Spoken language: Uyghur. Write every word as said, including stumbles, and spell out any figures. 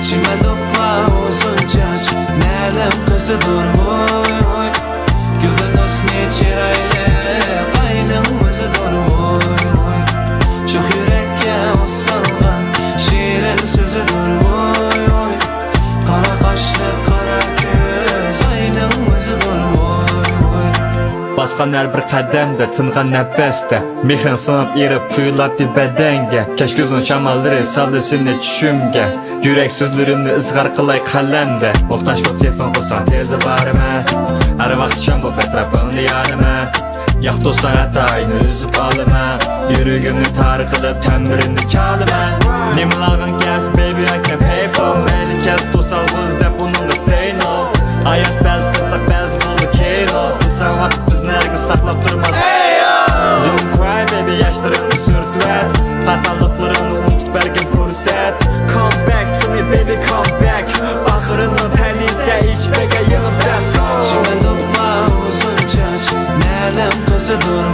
چىمەن دوپپا ئۇزۇن چاچ، مەلەم قىزىدۇر ھوي ھوي. گۈلدىن ھۆسنى چىرايلىق ئاينىڭ ئۆزىدۇر ھوي ھوي. شوخ يۈرەككە ئوت سالغان شېرىن سۆزىدۇر ھوي ھوي. قارا قاشلىق قارا كۆز ئاينىڭ ئۆزىدۇر ھوي ھوي. باسقان ھەر بىر قەدەمدە، تىنغان نەپەستە، مېھرىڭ سىڭىپ ئېرىپ، قۇيۇلاپتۇ بەدەنگە. كەچ كۈزنىڭ شاماللىرى سالدى سېنى چۈشۈمگە. يۈرەك سۆزلىرىمنى ئىزھار قىلاي قەلەمدە. موھتاج بولۇپ تېلېفون قىلساڭ، تېزلا بارىمەن. ھەر ۋاقىت شام بولۇپ ئەتراپىڭدا يانىمەن. ياقتۇرساڭ ھەتتا ئاينى ئۈزۈپ ئالىمەن. يۈرىكىمنى تار قىلىپ، تەمبۇرىمنى چالىمەن. نېمىلارغىڭ كەلسە، baby, I can pay for. مەيلى كەلسە توسالغۇ ئىزدەپ، ئۇنىڭغا say no. ھايات بەز قىرتاق، بەز بولدى كىنو. بىلسەڭ ۋاقىت بىزنى ھەرگىز ساقلاپ تۇرماس. Don't cry, baby, ياشلىرىڭنى سۈرتۈۋەت. خاتالىقلىرىڭنى ئۇنتۇپ بەرگىن پۇرسەت. Come back to me, baby, come back. ئاخىرىنىڭ تەلىسە، ھېچ بەگە يېڭىپ دەپ. چىمەن دوپپا ئۇزۇن چاچ، مەلەم قىزىدۇر